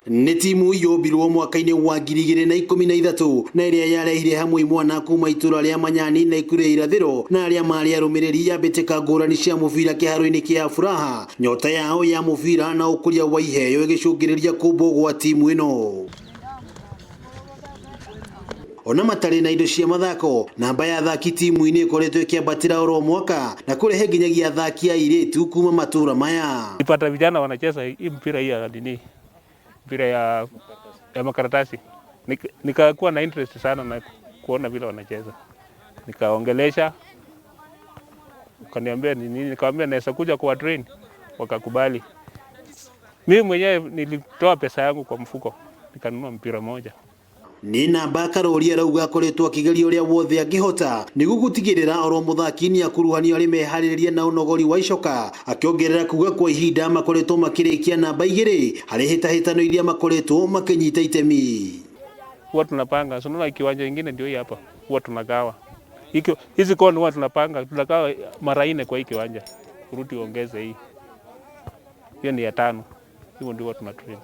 Nĩ timu yombirwo mwaka-inĩ wa 2013 na ĩrĩa yarehire hamwe imwana kuma itũra rĩa Manyani na Ikuru ya irathĩro na arĩa marĩ arũmĩrĩri ya mbĩtĩka ngũrani cia mũbira kĩharo-inĩ kĩa Furaha. Nyota yao ya mũbira na ũkũria wa iheo ĩgĩcũngĩrĩria kũmbwo gwa timu ĩno. Ona matarĩ na indo cia mathako, namba ya athaki timu-inĩ ĩkoretwo ĩkĩambatĩra oro mwaka na kũrehe nginyagia athaki a airĩtu kuma matũra maya. Nipata vijana wanacheza hii mpira hii ya nini, mpira ya makaratasi. Nikakuwa na interest sana na kuona vile wanacheza, nikaongelesha, wakaniambia ni nini, nikamwambia naweza kuja kwa train, wakakubali. Mimi mwenyewe nilitoa pesa yangu kwa mfuko nikanunua mpira moja. Nĩ namba Karori arauga akoretwo akĩgeria ũrĩa wothe angĩhota nĩguo gũtigĩrĩra oro mũthaki nĩ akuruhanio arĩ meharĩrĩria na ũnogori wa icoka, akĩongerera kuga kwa ihinda makoretwo makĩrĩkia namba 2 harĩ hĩtahĩtano iria makoretwo makĩnyita itemi. Huwa tunapanga, so unaona kiwanja ingine ndio hii hapa, huwa tunagawa hizi kona, huwa tunapanga, tunagawa mara 4 kwa hii kiwanja, urudi uongeze hii, hiyo ni ya 5, hivyo ndio huwa tunatrain.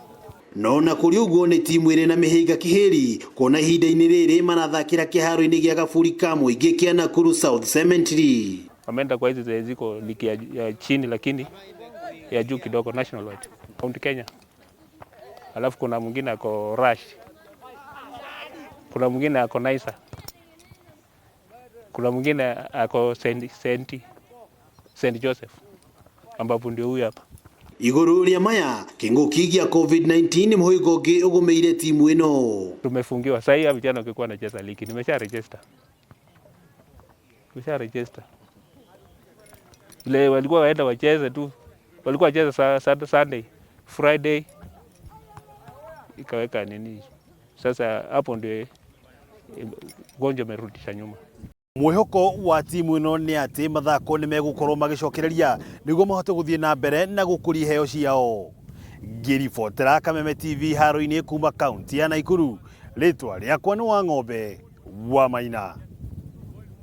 No na kũrĩ ũguo nĩ timu ĩrĩ na mĩhĩnga kĩhĩri kuona ihinda-inĩ rĩrĩ marathakĩra kĩharo-inĩ gĩa Gaburi ka mũingĩ kĩa Nakuru South Cemetery. Wameenda kwa hizi zenye ziko ligi ya chini lakini ya juu kidogo, National White County Kenya. Alafu kuna mwingine ako Rush, kuna mwingine ako Naisa, kuna mwingine ako Saint Joseph ambapo ndio huyu hapa. Igũrũ rĩa maya kĩng'ũki gĩa COVID-19 nĩ mũhĩnga ũngĩ ũgũmĩire timu ĩno. Tumefungiwa sasa hivi, vijana wakikuwa wanacheza ligi, nimesha register. Nimesha register. Ile walikuwa waenda wacheze tu, walikuwa wacheze Sunday, Friday ikaweka nini. Sasa hapo ndio ugonjwa umerudisha nyuma. Mwĩhoko wa timu ĩno nĩ atĩ mathako nĩ megũkorwo magĩcokereria nĩguo mahote gũthiĩ na mbere na gũkũria iheo ciao. Ngĩribotera Kameme TV haro-inĩ kuma kaunti ya Nakuru, rĩtwa rĩakwa nĩ Wang'ombe wa Maina.